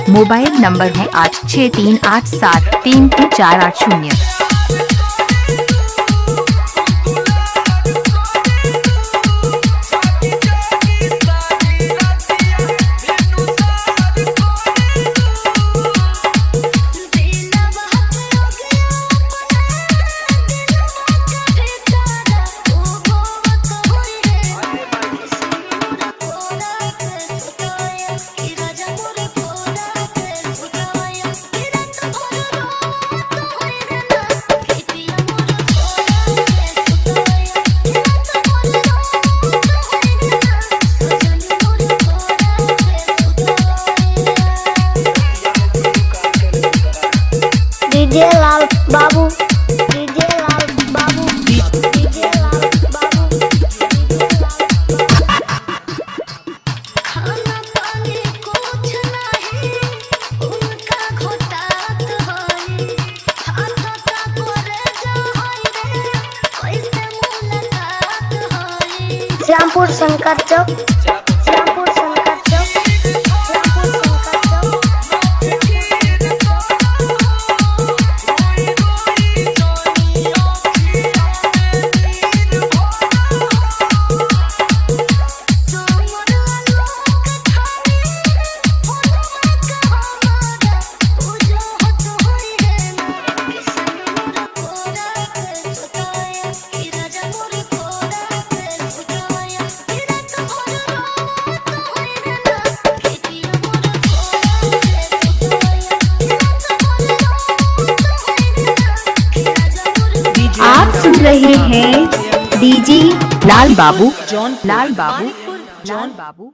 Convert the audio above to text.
Mobile number है 8638733480। DJ Lal Babu, DJ Lal Babu, DJ Lal Babu. खाना पानी कुछ नहीं उनका घोटात होई, हाथ का करे जा होई रे कैसे मुलाकात होई। श्यामपुर शंकर चौक, श्यामपुर शंकर चौक, श्यामपुर शंकर चौक। आप सुन रहे हैं डीजे लाल बाबू, लाल बाबू, लाल बाबू।